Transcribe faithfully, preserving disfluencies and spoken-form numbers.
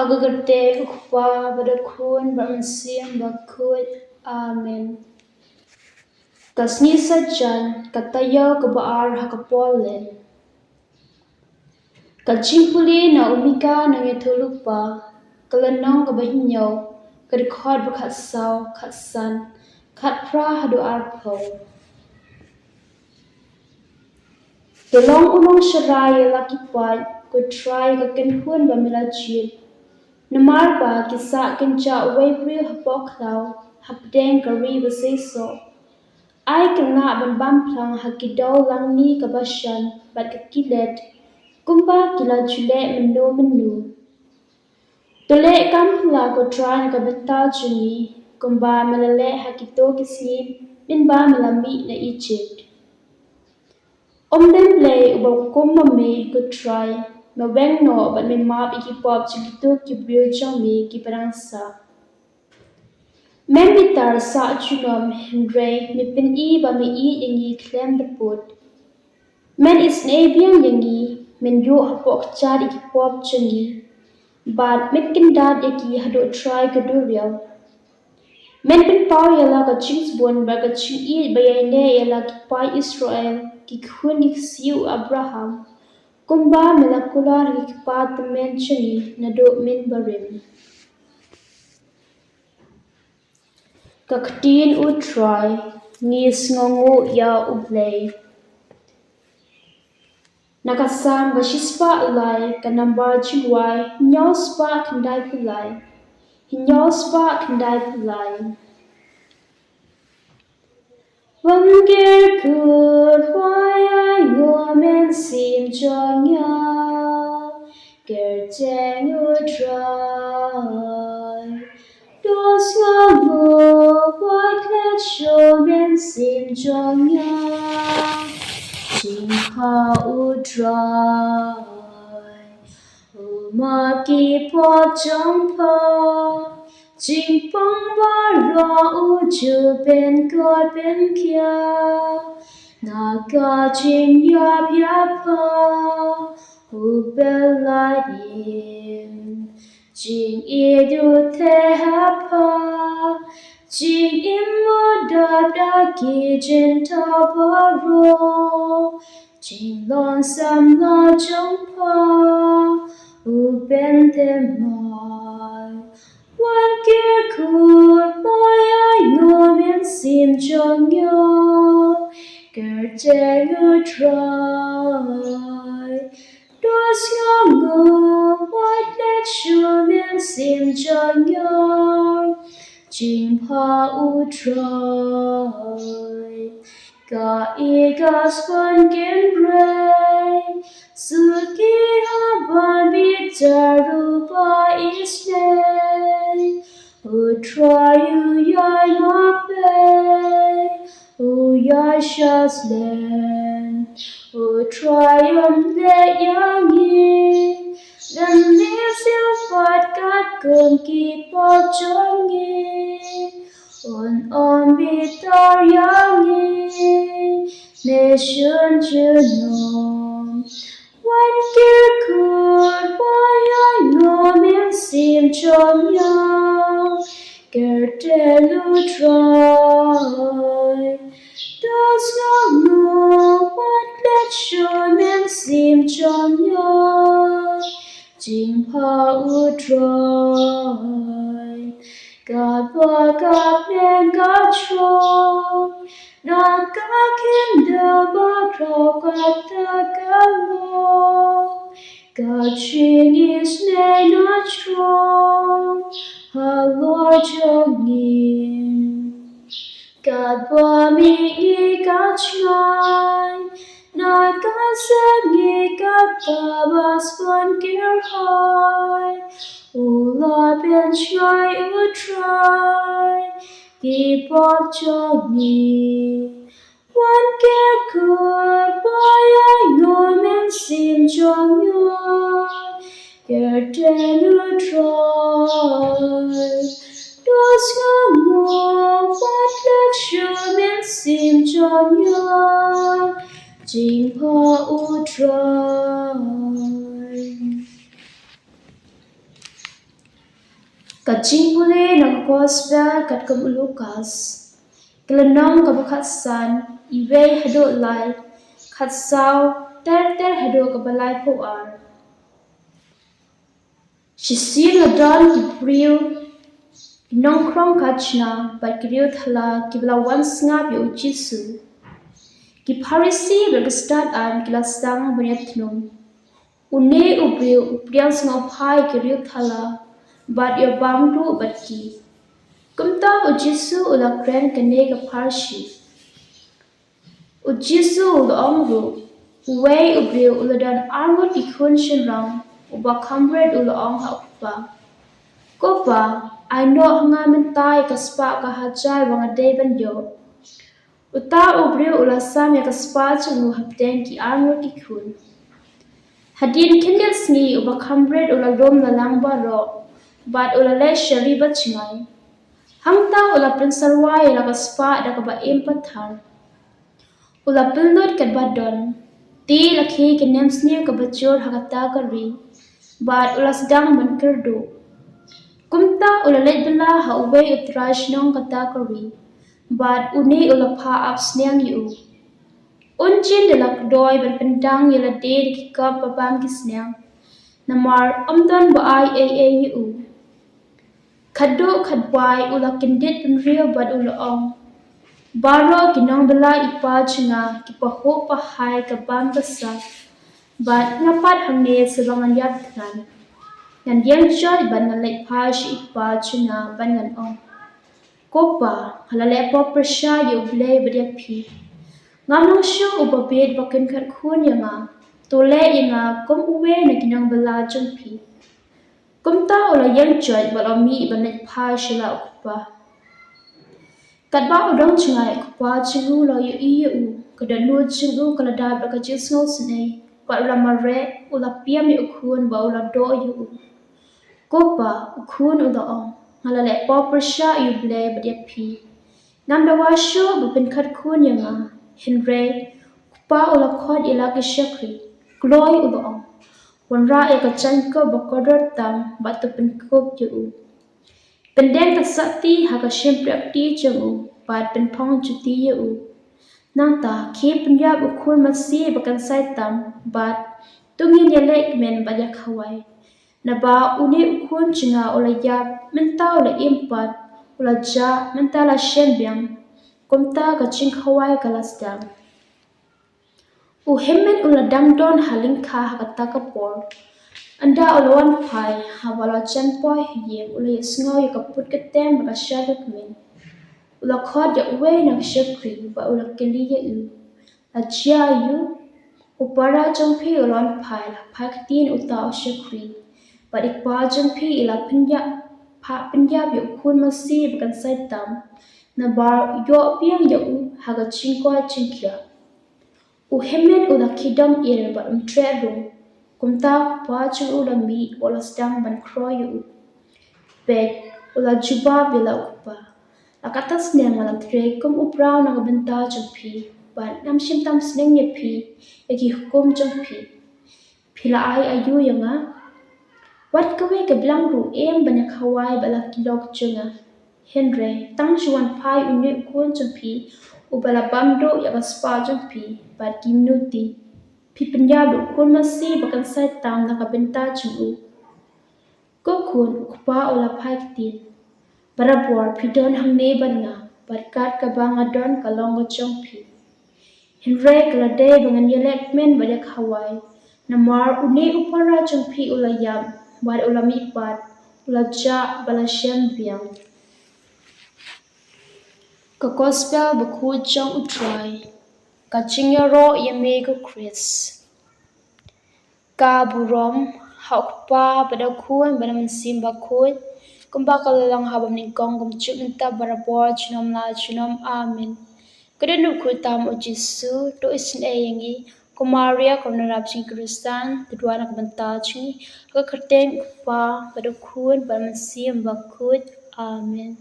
Ha ka kyrteng u Kpa bad u Khun bad u Mynsiem Bakhuid. Amen. Ka sngi Saitjaiñ, ka taïew kaba ar ha ka por leh. Ka jingpule na u Mika nongïathuhlypa, ka lynnong kaba hynñiew, ka dkhot ba khatsaw, khatsan, khatphra haduh arphew. To long u nongsharai ïa la ki paid, ko Trai, ka kynhun ba me la jied. Namar ba ki sah kynjah uwei u briew hapoh khlaw, hapdeng ka ri ba seisoh. Ai khynnah ban bam phlang ha ki dew langni ka Bashan bad ka Gilead, kumba ki la ju leh mynno mynno. To leh kam phylla, ko Trai, na ka bynta jong ngi, kumba me la leh ha kito ki sngi mynba me la mih na Ijipt. Ym don Blei uba kum ma me, ko Trai, me weng noh bad me map ïa ki pop jong kito ki briew jong me kiba dang sah. Men bitar sah junom, hynrei me pyni ba me ïeit ïa ngi khlem da pud. Men isynei biang ïa ngi, men ïuh hapoh kjat ïa ki pop jong ngi, bad men kyndat ïa ki haduh trai ka duriaw. Men pynpaw ïa la ka jingsbun bad ka jingïeit ba ïaineh ïa la ki paid Israel, ki khun ki ksiew u Abraham, kumba me la kular ha ki kpa tymmen jong ngi naduh mynbarim. Ka ktien u Trai. Ngi sngewnguh ïa U Blei. Na ka Salm ka shispah lai, ka nambar jingwai hynñiew spah khyndaiphew lai. Hynñiew spah khyndaiphew lai. Wan kyrkhu ïa u Mynsiem jong nga, kyrteng u Trai. To sngewnguh wat klet sha u Mynsiem jong nga, jingpha u Trai. U map ki pop jong pha, jingpang baroh u ju pynkoit pynkhia. Na ka jingïap ïa pha u pyllait im, jingïeit u theh ha pha, jingim u dap da ki jingthaw baroh. Jinglong samla jong pha u pynthymmai. Wan kyrkhu ïa u Mynsiem jong nga, kyrteng u Trai. To sngewnguh wat klet sha u Mynsiem jong nga, jingpha u Trai. Kaei ka sngewbha kynrei, suki haba bitar ruh ba isynei. U Trai u ïai map ei, u ïai shah slem. U Trai un leh ïa ngi, lane sngewbha katkum ki pop jong ngi. Un ym bitar ïa ngi ne shun junom. Wan kyrkhu ïa u Mynsiem jong nga, kyrteng u Trai. To sngewnguh wat klet sha u Mynsiem jong nga, jingpha u Trai. Katba ka bneng ka jrong, na ka khyndew baroh kata ka long. Ka jingisynei na jrong halor jong ngi. Katba mihngi ka jngai, na ka sepngi kata ba sngewbha kyrhai. U la pynjngai u Trai ki pop jong ngi. Wan kyrkhu ïa u Mynsiem jong nga, kyrteng u Trai. To sngewnguh wat klet sha u Mynsiem jong nga, jingpha u Trai. Ka jingpule na ka Gospel katkum u Lukas. Ka lynnong kaba khatsan, iwei haduh lai, khatsaw ter ter haduh kaba laiphew ar. Shisien la don ki briew, ki nongkhrong khajna bad ki riewthala kiba la wan sngap ïa u Jisu. Ki Pharisi bad ki stad-aiñ ki la sdang ban ïathnum, une u briew u pdiang sngewbha ïa ki riewthala bad ïoh bam duh bad ki. Kumta u Jisu u la kren kane ka pharshi. U Jisu u la ong ruh, uwei u briew u la don arngut ki khun shynrang, uba kham rit u la ong ha u kpa, Ko pa, ai noh ha nga mynta ïa ka spah ka hajar ba nga dei ban ïoh. Uta u briew u la sam ïa ka spah jong u hapdeng ki arngut ki khun. Hadien khyndiat sngi uba kham rit u la lum la lang baroh bad u la leit sha ri ba jngai. Hangta u la pynsyrwa ïa la ka spah da kaba im pathar. U la pynlut katba don. Te la khie ka nemsniew kaba jur ha kata ka ri bad u la sdang ban kyrduh. Kumta u la leit bylla ha uwei u trai shnong kata ka ri bad une u la phah ap sniang ïa u. Un jin da la kdoi ban pyndang ïa lade da ki kop ba bam ki sniang, namar ym don ba ai ei ei ïa u. Khatduh khatwai u la kyndit bynriew bad u la ong, Baroh ki nongbylla i pa jong nga ki pahuh pahai ka bam ka sah bad nga pat hangne sa ba ngan ïap thngan. Ngan ïeng jot bad ngan leit phai sha i pa jong nga bad ngan ong, Ko pa, nga la leh pop pyrshah ïa U Blei bad ïa phi. Ngam long shuh uba bieit ba phin khat khun ïa nga. To leh ïa nga kum uwei na ki nongbylla jong phi. Kumta u la ïeng jot bad u la mih ban leit phai sha la u kpa. Katba u dang jngai u kpa jong u u la ïohi ïa u, ka dohnud jong u ka la dap da ka jingsngewsynei bad u la mareh, u la piam ïa u khun bad u la doh ïa u. Ko pa, u khun u la ong, nga la leh pop pyrshah ïa U Blei bad ïa phi. Ngam dawa shuh ba phin khat khun ïa nga. Hynrei u kpa u la khot ïa la ki shakri. Kloi u la ong, wanrah ïa ka jaiñkup ba kordor tam bad to pynkup ïa u. Pyndeng ka sahti ha ka shympriahkti jong u bad pynphong juti ïa u. Nangta khie pynïap u khun masi ba kynsai tam bad to ngin ïaleh kmen bad ïakhawai. Naba une u khun jong nga u la ïap, mynta u la im pat, u la jah, mynta la shem biang. Kumta ka jingkhawai ka la sdang. U hynmen u la dang don ha lyngkha ha kata ka por. Ynda u la wan phai, haba la jan poi ha ïing, u la ïohsngew ïa ka put ka tem bad ka shai ka kmen. U la khot ïa uwei na ki shakri bad u la kylli ïa u, la jia aïu? U para jong phi u la wan phai, la phai ktien uta u shakri. Bad i pa jong phi i la pynïap, phah pynïap ïa u khun masi ba kynsai tam. Naba u ïoh biang ïa u ha ka jingkoit jingkhiah. U hynmen u la kidom ir bad um treh rung. Kumta u kpa jong u la mih bad u la sdang ban khroi ïa u. Peit, u la jubab ïa la u kpa, la katta snem nga la trei kum u briew na ka bynta jong phi, bad ngam shym tam sneng ïa phi ïa ki hukum jong phi. Phi la ai aïu ïa nga? Wat kawei ka blang ruh em ban ïakhawai bad la ki lok jong nga. Hynrei tang shu wan phai une u khun jong phi, uba la bam duh ïa ka spah jong phi bad ki minuti. Phi pynïap da u khun masi ba kynsai tam na ka bynta jong u. Ko khun, u kpa u la phai ktien. Barabor phi don hangne bad nga, bad kat kaba nga don ka long ka jong phi. Hynrei ka la dei ba ngan ïaleh kmen bad ïakhawai. Namar une u para jong phi u la ïap, bad u la mih pat, u la jah bad la shem biang. Ka Gospel bakhuid jong U Trai. Ka jingïaroh ïa me ko Khrist. Ka burom ha U Kpa bad ha U Khun bad ha U Mynsiem Bakhuid, kumba ka la long ha banyngkong, kumjuh mynta, barabor, junom la junom. Amen. Ka dohnud khuid tam, O Jisu, to isynei ïa ngi. Ko Maria, ko nongrep jong ki Khristan, to duwai na ka bynta jong ngi. Ha ka kyrteng U Kpa bad U Khun bad U Mynsiem Bakhuid. Amen.